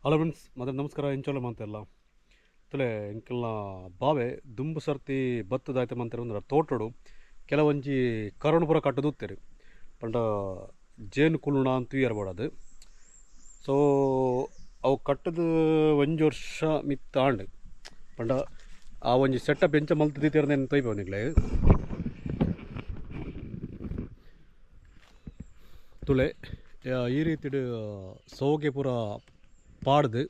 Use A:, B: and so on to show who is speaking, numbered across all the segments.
A: Hello friends, ಮತ್ತೆ ನಮಸ್ಕಾರ. ಎಂಚೋಲ ಮಂತೆಲ್ಲ ತುಲೆ ಎಂಕಲ್ನ ಬಾವೆ ದುಂಬು ಸರ್ತಿ ಬತ್ತದಾಯ್ತ ಮಂತೆರ್ ಒಂದರ ತೋಟಡು ಕೆಲವೊಂಜಿ ಕರುಣಪುರ ಪೂರ ಕಟ್ಟುದುತ್ತೇರು ಪಂಡ ಜೇನು ಕುಲ್ಲುಣ ಅಂತ ಇರ್ಬೋಡದು. ಸೊ ಅವು ಕಟ್ಟದ ಒಂಜಿ ವರ್ಷ ಮಿತ್ತಾಂಡ್ ಪಂಡ ಆ ಒಂಜಿ ಸೆಟಪ್ ಎಂಚ ಮಲ್ತ್ ದೀತೆರ್ ತೊಯ್ಪ ನಿಕ್ಲೆ ತುಳೆ ಈ ರೀತಿಡ್ ಸೋಗೆ ಪೂರ ಪಾಡ್ದು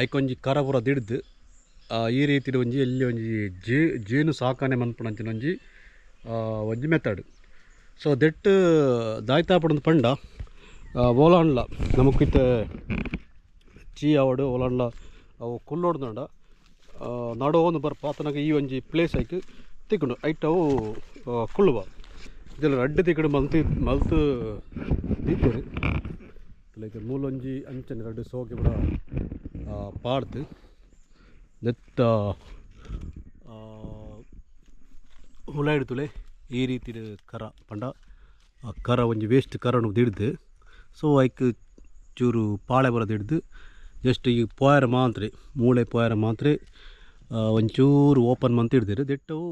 A: ಐಕೊಂಜಿ ಕರ ಪೂರ ದಿಡ್ದು ಈ ರೀತಿಡ್ ಒಂಜಿ ಎಲ್ಲಿ ಒಂಜಿ ಜೇನು ಸಾಕಾನೆ ಮನ್ಪುನಂಚಿನ ಒಂಜಿ ಒಂಜಿ ಮೆಥಡ್. ಸೊ ದೆಟ್ಟು ದಾಯ್ತಾಪುಡಂದು ಪಂಡ ಓಲಾಂಡ್ಲ ನಮಕ್ ಇತ್ತೆ ಚೀ ಆವಡು ಓಲಾಂಡ್ಲ ಅವು ಕುಲ್ಲೋಡ್ದಂಡ ನಡೋಂದು ಬರ್ಪ ಆತನಾಗ ಈ ಒಂಜಿ ಪ್ಲೇಸ್ ಐಕ್ ತಿಕ್ಕುಂಡು ಐಟ್ ಅವು ಕುಳ್ಳುವ ಇದೆಲ್ಲ ರಡ್ಡ್ ತಿಕ್ಕಡು ಮಲ್ತು ಮಲ್ತು ದೀತೆರ್ ಲೈಕ್ ಮೂಲೊಂಜಿ ಅಂಚನೆ ರಡ್ಡ್ ಸೋಗೆ ಪೂರ ಪಾಡ್ದು ನೆತ್ತ ಉಲಾಯಿಡ್ ತುಲೆ ಈ ರೀತಿಡ್ ಕರ ಪಂಡ ಕರ ಒಂಜಿ ವೇಸ್ಟ್ ಕರನು ದಿಡ್ದು ಸೊ ಐಕ್ ಚೂರು ಪಾಳೆ ಪೂರ ದಿಡ್ದು ಜಸ್ಟ್ ಈ ಪೋಯರ ಮಾತ್ರೆ ಮೂಳೆ ಪೋಯರ ಮಾತ್ರೆ ಒಂಚೂರು ಓಪನ್ ಮಂತ್ ಹಿಡ್ದಿರು ದಿಟ್ಟವು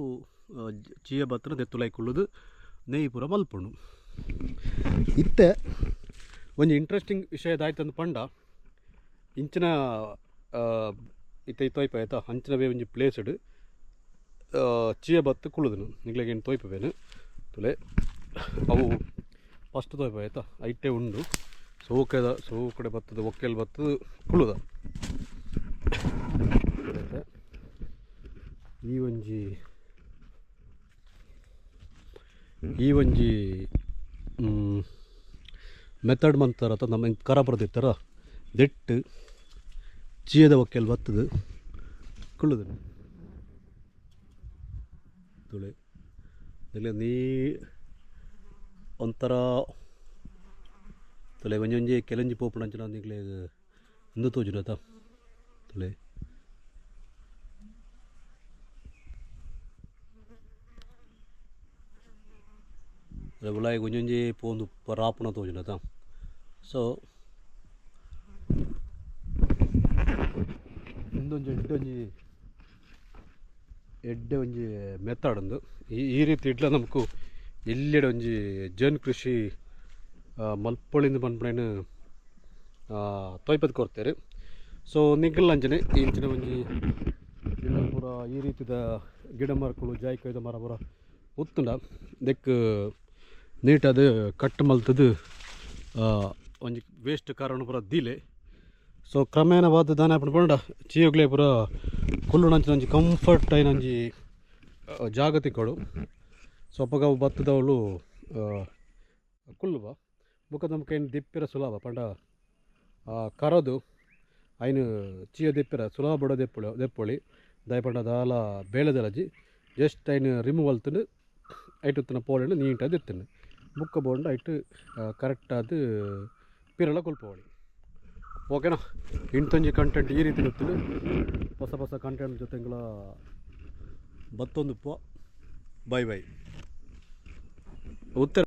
A: ಚೀಯ ಬತ್ತನ ದೆತ್ತುಲೈ ಕುಳ್ಳುದು ನೆಯ್ ಪೂರ ಮಲ್ಪುಂಡು. ಇತ್ತೆ ಒಂಜಿ ಇಂಟ್ರೆಸ್ಟಿಂಗ್ ವಿಷಯದಾಯ್ತಂದು ಪಂಡ ಇಂಚಿನ ಇತ್ತೆ ತೊಯ್ಪ ಆಯ್ತಾ ಅಂಚಿನವೇ ಒಂಜಿ ಪ್ಲೇಸ್ಡ್ ಚೀಯ ಬತ್ತು ಕುಳ್ಳುದನು ನಿಗ್ಲೆಗೇನು ತೊಯ್ಪವೇನು ತುಲೆ ಅವು ಫಸ್ಟ್ ತೊಯ್ಪ ಆಯ್ತಾ ಐಟೇ ಉಂಡು ಸೋಕೆದ ಸೋಕಡೆ ಬತ್ತದ ಒಕ್ಕೆಲ್ ಬತ್ತದ ಕುಳ್ಳುದ. ಈ ಒಂಜಿ ಈ ಒಂಜಿ ಮೆಥಡ್ ಮಂತಾರ ಅಥವಾ ನಮ್ಮ ಕರ ಬರೆದಿರ್ತಾರ ದೆಟ್ಟು ಚೀಯದ ಒಕ್ಕೆಲ್ ಬತ್ತದ ಕುಳ್ಳುದು ತುಳೆ ನೀ ಒಂಥರ ತುಲೆ ಒಂಜಿ ಒಂಜಿ ಕೆಲಂಜಿ ಪೋಪುನಂಚಿನ ನಿಕ್ಲೆ ಇಂದು ತೋಜುನತ ತುಲೆ ಉಲಾಯಿ ಒಂಜೊಂಜಿ ಪೋಂದು ರಾಪುನ ತೋಜುನತ. ಸೊ ಇಂದೊಂಜಿ ಎಡ್ಡೊಂಜಿ ಎಡ್ಡೆ ಒಂಜಿ ಮೆಥಡ್ ಉಂದು ಈ ರೀತಿ ಇಡ್ಲ ನಮಕು ಎಲ್ಲೆಡೆ ಒಂಜಿ ಜೇನು ಕೃಷಿ ಮಲ್ಪೊಳಿಂದ ಪನ್ಪುನೇನು ತೊಯ್ಪದ್ ಕೊರ್ತೆರ್. ಸೊ ನಿಗ್ಗಲ್ ಅಂಚನೆ ಇಂಚಿನ ಒಂಜಿ ಇಲ್ಲಲ್ ಪೂರ ಈ ರೀತಿದ ಗಿಡ ಮರಕುಲು ಜಾಯ್ಕೊಯ್ದ ಮರ ಪೂರ ಉತ್ತುಂಡ ದೆಕ್ಕ್ ನೀಟಾದ್ ಕಟ್ ಮಲ್ತದು ಒಂಜಿ ವೇಸ್ಟ್ ಕಾರಣ ಪೂರ ದೀಲೆ. ಸೊ ಕ್ರಮೇಣವಾದ ದಾನೆ ಆಪುಂಡು ಪಂಡ ಚೀಯೋಗ್ಲೆ ಪೂರ ಕುಲ್ಲುನಂಚಿನ ಒಂಜಿ ಕಂಫರ್ಟ್ ಆಯಿನ ಒಂಜಿ ಜಾಗ ತಿಕ್ಕೊಡು. ಸೊ ಅಪಗ ಅವು ಬತ್ತದವಳು ಕುಲ್ಲುವ ಬೊಕ್ಕ ನಮಕ್ ಐನ್ ದೆಪ್ಪಿರ ಸುಲಭ ಪಂಡ ಕರದು ಐನ್ ಚೀಯ ದೆಪ್ಪಿರ ಸುಲಭ ಬಡ ದೆಪ್ಪೊಳಿ ದೆಪ್ಪೊಳಿ ದಾಯ ಪಂಡ ದಾಲ ಬೇಳೆದಲಜಿ ಜಸ್ಟ್ ಐನ್ ರಿಮೂವ್ ಮಲ್ತುಂಡು ಐಟುತ್ತಿನ ಪೋಳೆನು ನೀಟಾದ್ ಎತ್ತುಂಡು ಬೊಕ್ಕ ಬೋಂಡ ಐಟ್ ಕರೆಕ್ಟಾದ್ ಪಿರಲ ಕೊಲ್ಪೊಳಿ. ಓಕೆನಾ ಇಂತೊಂಜಿ ಕಂಟೆಂಟ್ ಈ ರೀತಿ ಇತ್ತುಂಡು ಹೊಸ ಹೊಸ ಕಂಟೆಂಟ್ ಜೊತೆಗಳ ಬತ್ತೊಂದುಪ್ಪ. Bye bye. ಉತ್ತರ.